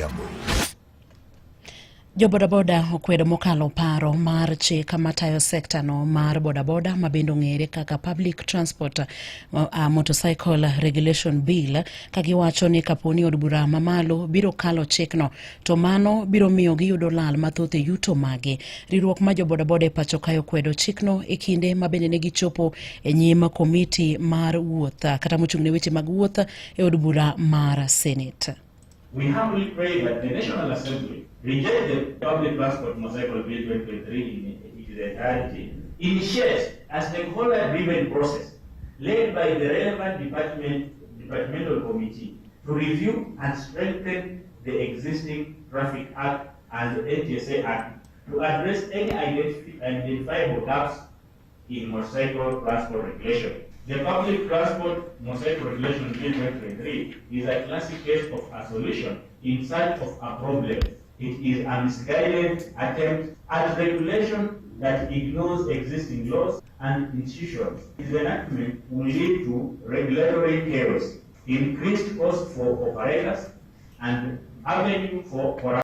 Odhiambo. Jo bodaboda okwedo mokalo paro mar chik matayo sekta no mar bodaboda ma bende ong'ere kaka Public Transport Motorcycle Regulation Bill, ka giwacho ni kaponi od bura mamalo biro kalo chikno to mano biro miyo giyudo lal mathoth e yuto magi. Riwruok ma jo bodaboda e pacho kae okwedo chikno e kinde ma bende ne gichopo e nyim komiti mar wuoth kata mochung' ne weche mag wuoth e od bura mar Senate. We humbly pray that the National Assembly reject the Public Transport Motorcycle Bill 2023 in its entirety, initiate a stakeholder-driven process led by the relevant departmental committee to review and strengthen the existing Traffic Act and the NTSA Act to address any identifiable gaps in motorcycle transport regulation. The Public Transport Motorcycle Regulation Bill 2023 is a classic case of a solution in search of a problem. It is a misguided attempt at regulation that ignores existing laws and institutions. Its enactment will lead to regulatory chaos, increased cost for operators, and avenue for corruption.